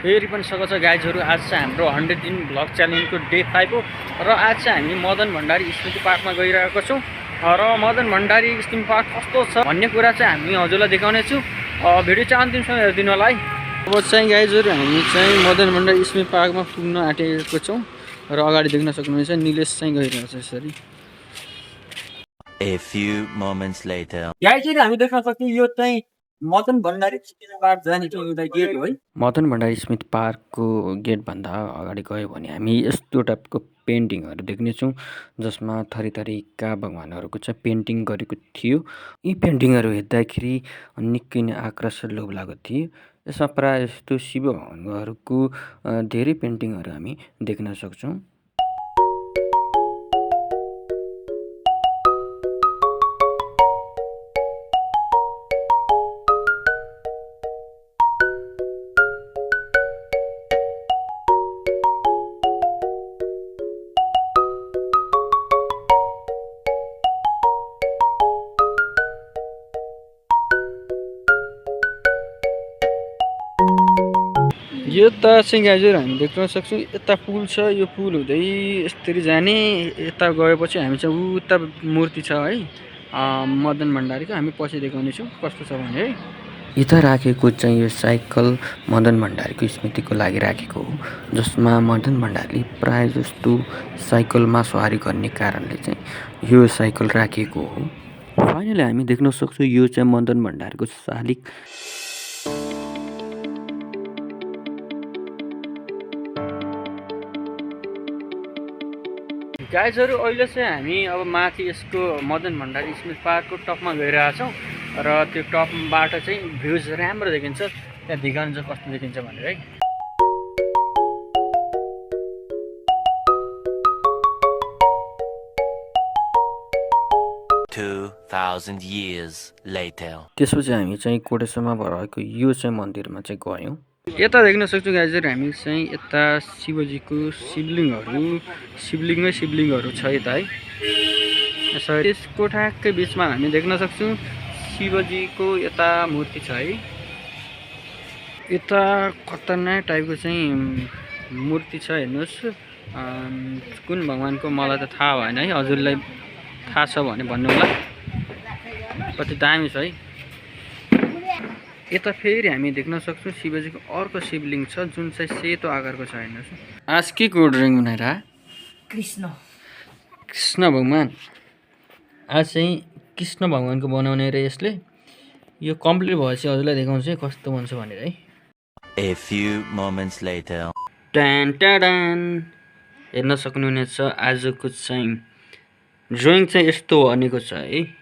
फेरि पनि स्वागत छ गाइजहरू। आज चाहिँ हाम्रो 100 दिन भ्लग च्यालेन्जको डे 5 हो र आज चाहिँ हामी मदन भण्डारी स्मृति पार्कमा गइरहेको छौँ र मदन भण्डारी स्मृति पार्क कस्तो छ भन्ने कुरा चाहिँ हामी हजुरलाई देखाउने छु। भिडियो चाहिँ अन्तिमसम्म हेरिदिनु होला है। अब चाहिँ गाइजहरू हामी चाहिँ मदन भण्डारी स्मृति पार्कमा पुग्न आँटेको छौँ र अगाडि देख्न सक्नुहुन्छ निलेश चाहिँ गइरहेको छ यसरी। A few moments later. गाइजहरू हामी देख्न सक्छौँ यो चाहिँ मदन भण्डारी स्मृति पार्क जाने एउटा गेट हो है। मदन भण्डारी स्मृति पार्कको गेटभन्दा अगाडि गयो भने हामी यस्तो टाइपको पेन्टिङहरू देख्नेछौँ जसमा थरी थरीका भगवानहरूको चाहिँ पेन्टिङ गरेको थियो। यी पेन्टिङहरू हेर्दाखेरि निकै नै आकर्षण लोभ लागेको थियो। यसमा प्रायः जस्तो शिव भगवानहरूको धेरै पेन्टिङहरू हामी देख्न सक्छौँ। यता चाहिँ गाइजहरू हामी देख्न सक्छौँ यता पुल छ। यो पुल हुँदै यसरी जाने, यता गएपछि हामी चाहिँ उता मूर्ति छ है मदन भण्डारीको। हामी पछि देखाउनेछौँ कस्तो छ भने है। यता राखेको चाहिँ यो साइकल मदन भण्डारीको स्मृतिको लागि राखेको हो, जसमा मदन भण्डारीले प्रायः जस्तो साइकलमा सवारी गर्ने कारणले चाहिँ यो साइकल राखिएको हो। फाइनली हामी देख्न सक्छौँ यो चाहिँ मदन भण्डारीको शालिग। गाइजहरू अहिले चाहिँ हामी अब माथि यसको मदन भण्डारी स्मृति पार्कको टपमा गइरहेछौँ र त्यो टपबाट चाहिँ भ्युज राम्रो देखिन्छ। त्यहाँ दिगाउनु चाहिँ कस्तो देखिन्छ भनेर है। 2000 years later. त्यसपछि हामी चाहिँ कोटेश्वरमा भएको यो चाहिँ मन्दिरमा चाहिँ गयौँ। यता देख्न सक्छौँ गाइजहरू हामी चाहिँ यता शिवजीको शिवलिङ्गहरू छ यता है। त्यसको ठ्याक्कै बिचमा हामी देख्न सक्छौँ शिवजीको यता मूर्ति छ है। यता खतरनाक टाइपको चाहिँ मूर्ति छ हेर्नुहोस्। कुन भगवानको मलाई त थाहा भएन है, हजुरलाई थाहा छ भने भन्नु होला। कति दामी छ है। यता फेरि हामी देख्न सक्छौँ शिवजीको अर्को शिवलिङ्ग छ जुन चाहिँ सेतो आकारको छ हेर्नुहोस्। आज के को ड्रइङ बनाएर कृष्ण भगवान। आज चाहिँ कृष्ण भगवानको बनाउने रे यसले। यो कम्प्लिट भएपछि हजुरलाई देखाउँछु कस्तो बन्छ भनेर है। A few moments later. टान टाडान हेर्न सक्नुहुनेछ आजको चाहिँ ड्रइङ चाहिँ यस्तो बनेको छ है।